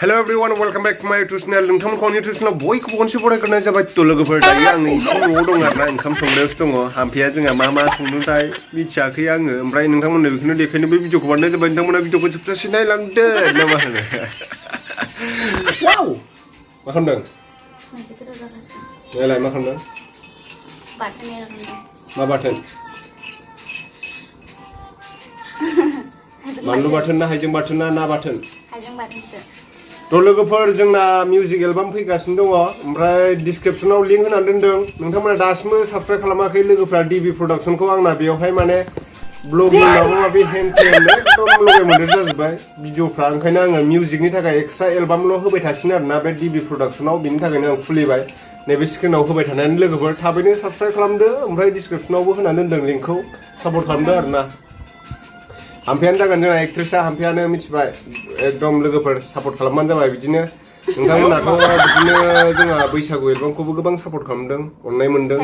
Hello everyone, welcome back to my YouTube channel. नोंथांमोनखौ आंनि YouTube channel बयखौबो खनसे बरायग्रोनाय जाबाय थ' लोगोफोर दायो आं एसे न'आव दं आरोना ओंखाम संनायावसो दङ हाम्फेया जोंहा मा संदोंथाय मिथियाखै आङो ओमफ्राय नोंथांमोननो बेखौनो देखायनो बे भिडिअखौ बानायनाय जाबाय नोंथांमोना भिडिअखौ जोबजासे नायलांदो ना मा होनो वाव मा खालामदों नायलाय मा खालामदों बाथोन एरगोन मा बाथोन बानलु बाथोन ना हाइजें बाथोन ना बाथोन हाइजें बाथोनसो थ' लोगोफोर जोंना मिउजिक एलबाम फैगासिनो दङ ओमफ्राय डिसक्रिपसनाव लिंक होनानै दोनदों नोंथांमोना दासिमबो साबसक्राइब खालामाखै लोगोफ्रा डिबि प्रडाक्सनखौ आंना बेयावहाय माने ब्लग माबा माबि हेन्डपेन एकदम लगाय मोन्देर जाजोब्बाय भिडिअफ्रा ओंखायनो आङो मिउजिकनि थाखाय एक्सट्रा एलबामल' होबाय थासिनो आरोना बे डिबि प्रडाक्सनाव बिनि थाखायनो आं खुलिबाय नैबे स्क्रिनाव होबाय थानानै लोगोफोर थाबैनो साबसक्राइब खालामदो ओमफ्राय डिसक्रिपसनावबो होनानै दोनदों लिंकखौ सापर्ट खालामदो आरोना हाम्फेयानो जागोन जोंना एक्ट्रेसा हाम्फेयानो मिथिबाय एकदम लोगोफोर सापर्ट खालामबानो जाबाय बिदिनो नोंथांमोनाथ' बिदिनो जोंहा बैसागु एलबामखौबो गोबां सापर्ट खालामदों अननाय मोनदों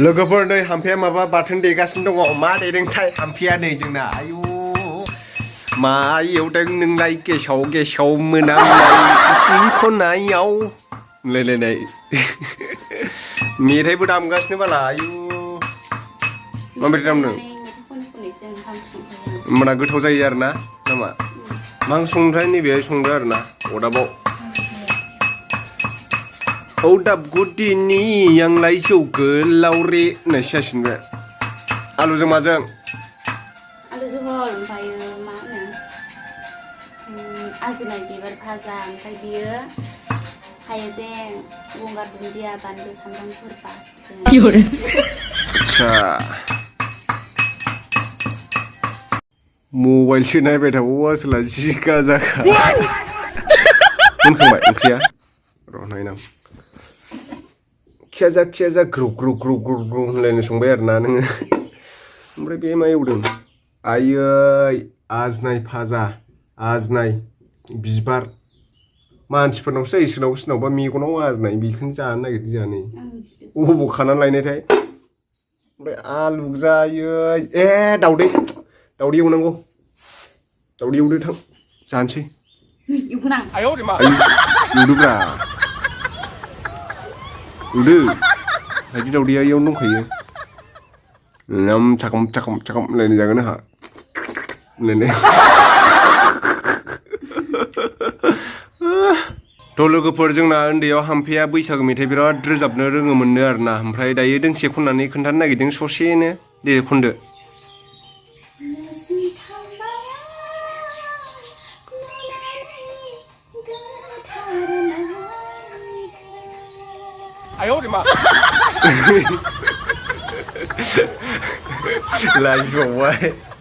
लोगोफोर नै हाम्फेया माबा बाथोन देगासिनो दङ मा देदोंथाय हाम्फेया नै जोंना आयु मा एवदों नोंलाय गेसाव मोनामनाय इसिं खनायाव होनलायलायनाय मेथाइबो दामगासिनो बाला आयु माबायदि दामदों होमबाना गोथाव जायो आरोना नामा मा संथाय नैबेहाय संदो आरोना अदाबाव अदाब गुदिनि आंलाय जौ गोलावरे होननायसो जासिगोन बे आलुजों माजों आलु जहल ओमफ्रायो मा होनो आजोनाय बिबार भाजा ओमफ्राय बियो हाइजें गंगार दुन्दिया बानलु सामब्रामफोर बाथोन आच्छा मबाइलसो नायबाय थाबावो आसोला जि गाजाखा मोनखांबाय ओंख्रिया र' नायनां खियाजा ग्रौ होनलायनो संबाय आरोना नोङो ओमफ्राय बे मा एवदों आयै आजनाय भाजा आजनाय बिबार मानसिफोरनावसो जायो सोरनावबा मेगनाव आजनाय बेखौनो जानो नागिरदों जोंहा नै अबाव खानानै लायनायथाय ओमफ्राय आलु जायो ए दाउदै एवनांगौ दाउदै एवदो थां जानोसै एवनां एवदोब्रा एवदो बायदि दाउदैया इयावनो दंखायो नाम चाखम होनलायनाय जागोन आंहा होनलायनाय थ' लोगोफोर जोंना उन्दैयाव हाम्फेया बैसागु मेथाइ बिराद रोजाबनो रोङोमोननो आरोना ओमफ्राय दायो दोंसे खननानै खोन्थानो नागिरदों ससेनो दे खनदो लाजिबावबाय